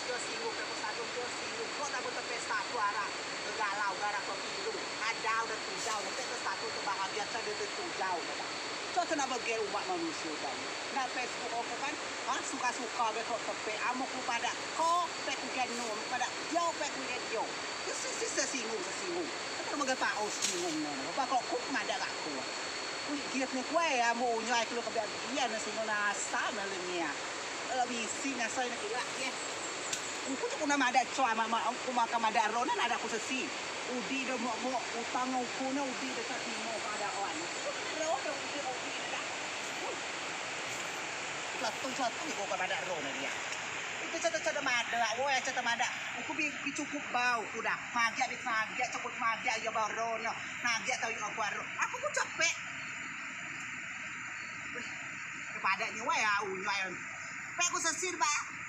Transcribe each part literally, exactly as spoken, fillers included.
Singgung, teko satu, singgung. Kok nak betul pesta tu arah galau, arah pemilu. Adau de tujau, teko satu tu bahagia, coa de tujau. Coa nak bagi umat manusia tau. Nak Facebook aku kan, ha, suka-suka be kok tepek. Amen ku padeak ko, pek ku gen nu, padeak yo, pek ku gen yo. Sesinggung, sesinggung. Teko bagi pao singgung no. Ba kok ku madeak gak ku. Wih, giat ni kuai, amen unyai keluar ke biak dia, na singgung na asam na lengea. Kalau bisi na soi na kira ye. Uku tu ku na madeak coa, mak, mak, ku makan madeak ro, na nadeak ku sesi. Udi de mok-mok utang uku ne, udi de tak timo keadaan. Ro, ro, udi, udi, dah. Satu, satu, ku makan madeak ro ne dia. Itu cerita-cerita madeak, woi, cerita madeak. Uku bi, bi cukup bau, ku dah. Magiak, bi magiak, cukup magiak, ya bau ro ne. Magiak tau, ya bau ro. Aku ku capek. Wih, kepadeak ni, woi, ya, unyai. Pek ku sesir, ba.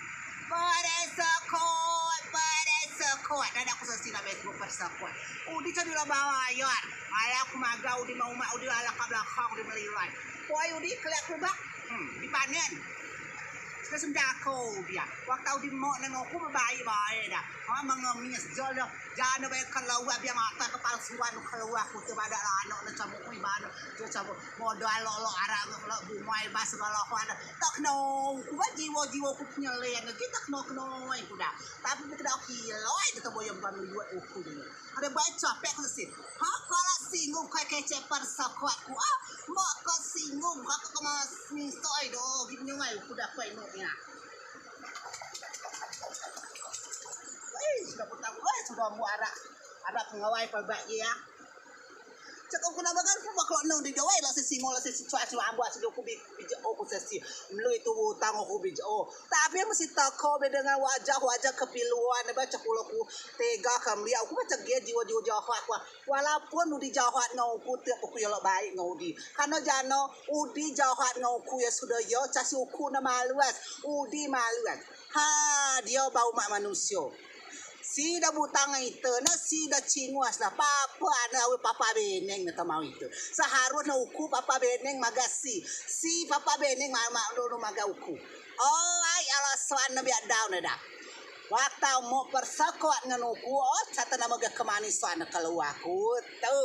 Persekot, persekot. Nadeak ku sesir, ba, Facebook persekot. Udi cari lo bawa ayar. Ala ku magea, udi mau umat, udi ala ka belakang, udi melilai. Poi udi keliak ku ba. Hmm, dipanen. Sudah semjako dia. Waktu udi mok nengok ku baik-baik dah. Ha, mengemis je dah. Jano bae keluar biar mata kepalsuan keluar ku tu padeak lano ne camu ku imano. Tu camu modal lok-lok arak lok bumai bas lok lok ada. Tak keno ku ba jiwo-jiwo ku penyelen lagi tak keno-keno ku dah. Tapi kita dak kilo ai tu boyong ban liwat uku ni. Ada bae capek ku sesir. Ha, kalau singgung kai kecek persekot ku. Ah, mok ko singgung, kau ke mas misoi do, gini ngai ku dak kai no ya. Wih, sudah petang, wih, sudah buat arak. Arak pengawai pebak ye ya. Cak uku nak makan, ku bakal nung di jawai lah sesinggung lah sesi cuak cuak ambuak sesi uku bi, bi jauh ku sesi. Melu itu utang uku bi jauh. Tapi mesti teko be dengan wajah-wajah kepiluan, ba cak ulo ku tega kemliak, uku macam ge jiwa-jiwa jahat ku. Walaupun udi jahat ngen uku, tiap uku yo lok baik ngen udi. Karena jano udi jahat ngen uku yo sudo yo, casi uku ne maluas, udi maluas. Ha, dio bau mak manusio. Si da butang ite ne, si da cinguas lah. Papa ne awi papa beneng ne temau ite. Seharus ne uku papa beneng magea si. Si papa beneng ma, ma, lu, lu magea uku. Oh, ai, alasan ne biak dau ne dah. Waktu mok persekot ngen uku, oh, cata nama ge kemanisan ne keluar ku. Tu,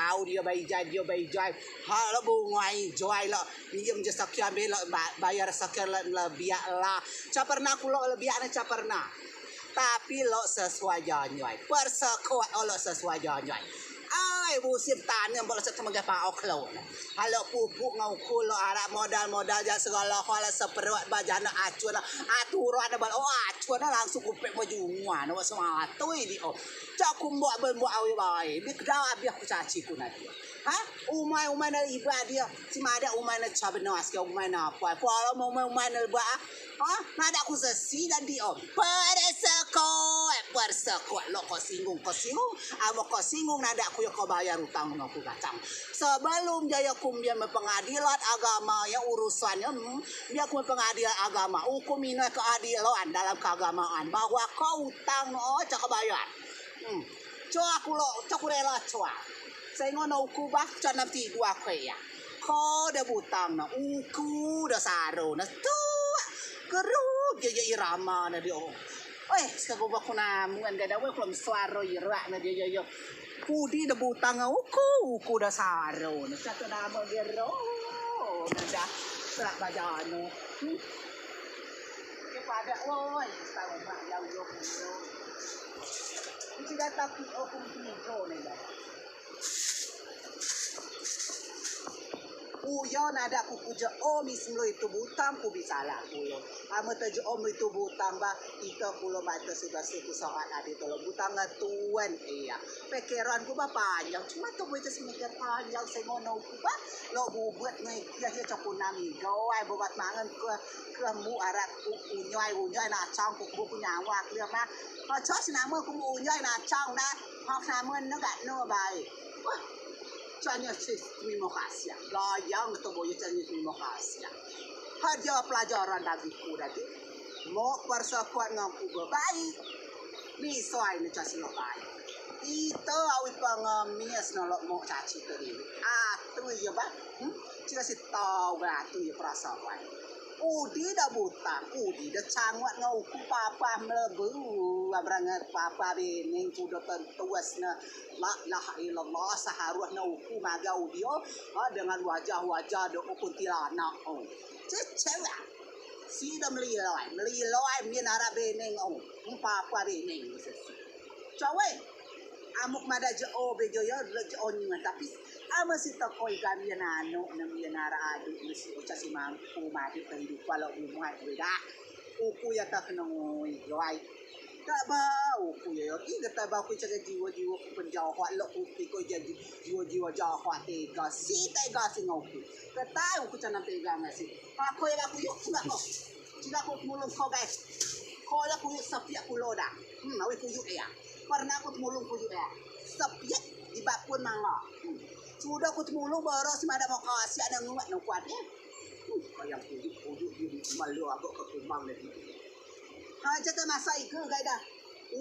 au dio baijai, dio baijai. Ha, lo bunga ijai lo. Minjem je sekian be lo, ba-, bayar sekian lo, lebiak lah. Ca pernah kulo lebiak ne ca pernah. Tapi lok sesuai janjai. Persekot o lok sesuai janjai. Ai, musim tanem ba lok setemegah paok lok. Halo pupuk ngen uku lok arak modal-modal ja segala hal seperot ba jano acun. Aturan ba lok, oh, acun langsung kupek bejunguan. Wak sematui di o. Cak kumbok bembuak awi bae. Bi kedau abis ku caci ku nanti. Ha? Umai, umai ne iba dio. Si madeak umai ne ca benea, siki umai ne apai. Kualo umai, umai ne ba. Ha? Nadeak ku sesi dadi o. Persekot, persekot. Lok ko singgung, ko singgung. Amen ko singgung nadeak ku yo ko bayar utang ngen ku kacang. Sebelum je yo ku mbin moi pengadilan agama yo urusan yo, hmm, mbin ku moi pengadilan agama. Uku minoi keadilan dalam keagamaan bahwa ko utang ne o ca ko bayar. Hmm. Coa kulo, coa ku rela coa. Sengon ne uku ba, coa nam tidu aku ya. Ko de butang ne, uku de saro ne. Tu, geru, je, je irama ne dio. Weh, sekago ba ku namuan gada, weh, kulo mesuaro irak ne dio, dio, dio. Udi de butang ne uku, uku de saro ne. Satu nama gero. Nada, selak bajano. Hmm. Kepada, woi, tahu mak, yau, yau, yau. Isi data ku, o, ku mesti ngejo ne dah. Uyo nadeak ku kujo o mis melu itu butang ku bi salah kulo. Amen tejo o melu itu butang ba, ito kulo ba ito sudah si ku soat adi tolo butang ngen tuen iya. Pekeran ku ba panjang, cuma tu bocah semikir panjang sengon ne uku ba. Lok bubet ngen iya, iya cak ku nam igai, bobat mangen ke, ke mu arak u-, unyai, unyai nacang ku, ku nyawa ke ma. Cak senama ku mu unyai nacang dah. Hak sama ne gak no bae. Wah, cak nyo si terima kasih. Gayang tu boyo cak nyo terima kasih. Hadiah pelajaran bagi ku dadi. Mok persekot ngen ku bebaik. Misoi ne cak silo baik. Ito awi pengemis no lok mok caci ke diri. Atu iyo ba. Hmm? Cak si tau ba atu iyo perasaan. Udi da butang, udi da cangot ngen uku papa melebu, abrang papa beneng sudo tentuas ne. La ilaha illallah, seharus ne uku magea udi o, ha, dengan wajah-wajah do kuntilanak o. Cecek lah. Si da melilai, melilai mien arak beneng o. Papa beneng. Cawe. Amuk madeak je o bejo yo, je o nyuan, tapi amen si teko igai mien anok ne mien arak aduk ne si o coa si mampu madeak kehidupan lok umat we dah. Uku yo tak kena ngoi, yoi. Tak bau uku yo, yo. Ih, tak bau uku coa jiwa-jiwa ku penjahat lok putih ko jadi jiwa-jiwa jahat tega. Si tega si ngen uku. Ketai uku coa nam tega ngen si. Ako yo aku yuk, coa ko. Coa ko mulung ko, guys. Ko yo aku yuk sepiak kulo dah. Hmm, awei kuyuk ya. Pernah ku temulung kuyuk ya. Sepiak di bakun mangga. Hmm. Sudo ku temulung boros si madeak mokasiak ne nguat ne kuat ya. Hmm, kayang kuyuk-kuyuk di malu agok ke kumang lagi. Ha, cete masa ike gai dah.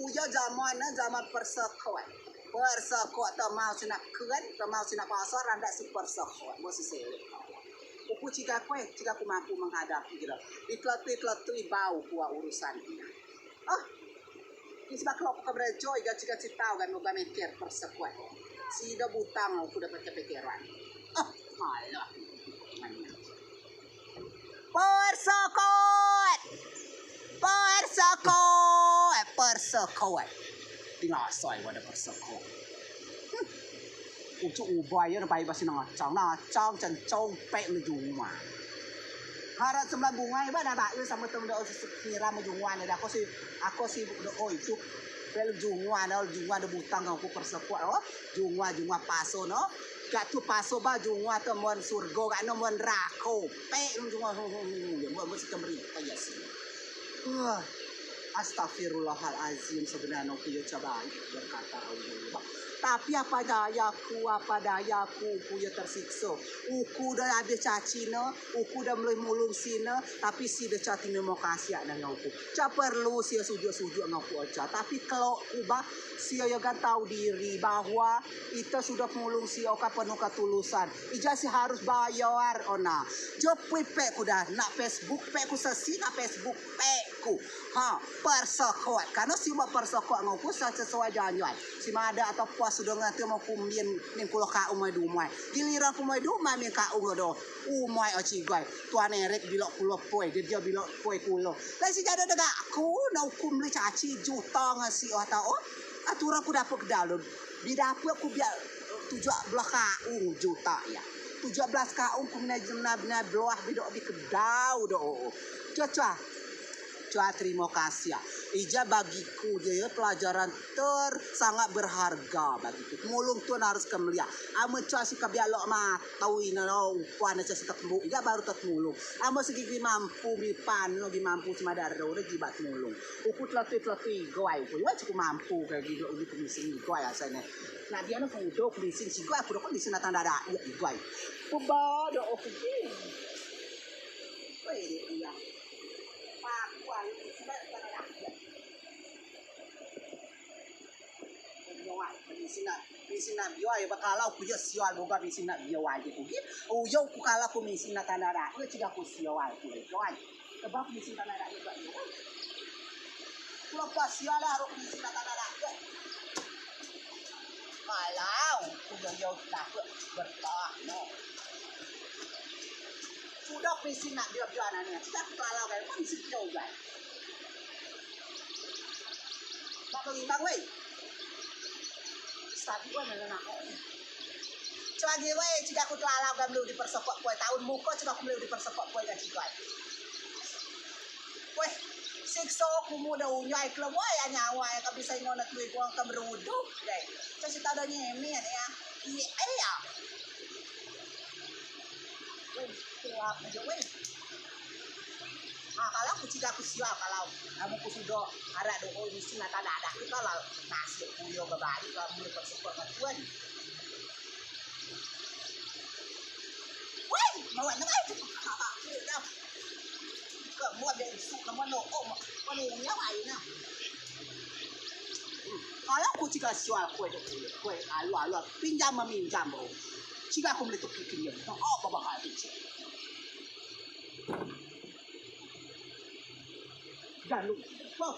Uyo zaman ne zaman persekot. Persekot temau si nak ken, temau si nak pasar, randak si persekot. Mo si selek. Uku cigai kue, cigai ku mampu menghadapi gitu. Diteletui-teletui bau kuat urusan. Ah, Isba kelok ku keberejo, igai cigai citau, igai moga meker persekot. Si do butang, uku dapat kepikiran. Ah, malah. Persekot! Persekot! Persekot! Dingasai wada persekot. Ucuk ubai yo, bai basi nacang, nacang, cencong, pek ngejunguan. Harap sembilan bungai ba na bae samo tem do nyiram ngejunguan ne. Ako si, ako si do oi tu. Pek ngejunguan, ngejunguan do butang ngen uku persekot o. Junguan, junguan paso no. Gak tu paso ba junguan tu mon surgo, gak no mon nerako. Pek ngejunguan, hu, hu, hu, hu, hu, mon, mon si kemeri, kayak si. Wah. Astagfirullahalazim, sebenarnya ku yo coa baik berkata Allah. Tapi apa dayaku, apa dayaku, ku yo tersiksa. Uku da abis caci ne, uku da melei mulung si ne, tapi si da coa terimo kasih ne ngen uku. Coa perlu si sujuk-sujuk ngen uku o coa. Tapi kelok ku ba, si yo kan tau diri bahwa ite sudo mulung si o ka penuh ketulusan. Ijai si harus bayar ona. Jo pui pek ku da, nak Facebook pek ku sesi, nak Facebook pek ku. Ha, persekot. Kano si ba persekot ngen uku sa sesuai janjian. Si madeak atau puas sudo ngen te mau ku mien, mien kulo kaum mai dumai. Giliran ku mai dumai mien kaum do. Umai o cigai. Tuan Erek bilok kulo poi, dia, dia bilok poi kulo. Lai si jado degak ku, nak uku melei caci juta ngen si o atau o. Aturan ku dapet kedal do. Bi dapet ku biak tujuak belas kaum juta ya. Tujuak belas kaum ku minai jemna, minai beluah bi do bi kedau do. Coa, coa. Coa terimo kasih ya. Ijai bagiku je yo pelajaran ter sangat berharga bagiku. Mulung tun harus kemliak. Amen coa si kebiak lok matau ino lo upan coa si tekembuk. Ijai baru tetmulung. Amen si gigi mampu mipan lo gi mampu si madeak ro de gi ba temulung. Uku teletui-teletui igai uku yo cukup mampu kai gi do uji kemisin igai asal ne. Nak dia no kudo kemisin si igai, kudo kemisin datang dadak igai. Pebado uku gi. Wei dia. Paku alu kemisin datang dadak igai. Misin nak, misin nak biawai, bakalau ku yo sial boga misin nak biawai ku gi. Uyo ku kalau ku misin nak tanah dak, yo cigai ku sial ku yo. Sebab misin tanah dak yo. Kulo pas sial lah harus misin nak tanah dak. Kalau ku yo yo dapat bertah no. Sudo misin nak biawai anak ni, cigai ku kalau kan misin biawai. Bak berimbang wei. Sabi wei melenak. Coa gi wei, cigai ku telalau ga melei udi persekot kue. Taun muko cigai ku melei udi persekot kue ga cigai. Weh, sikso kumu da unyai kelem wei, nyawai ka bisa ingon tui kuang ka meruduk deh. Coa si tau da nyemen ya. Iya, iya. Weh, kuat aja weh. Ah, kalau ku cigai ku sial kalau kamu ku sudo arak do oi misin nak tanah dak kalau nasib ku yo bebalik kalau mulai persekot ngen tuan. Woi, mau nang ai tu apa dah. Kamu ada isu nama no om, mana yang nyawa ina. Kalau ku cigai sial kue tu kue alu alu pinjam meminjam bro. Cigai ku melei tu kikin dia. Oh, baba hati cik. Lalu, wah.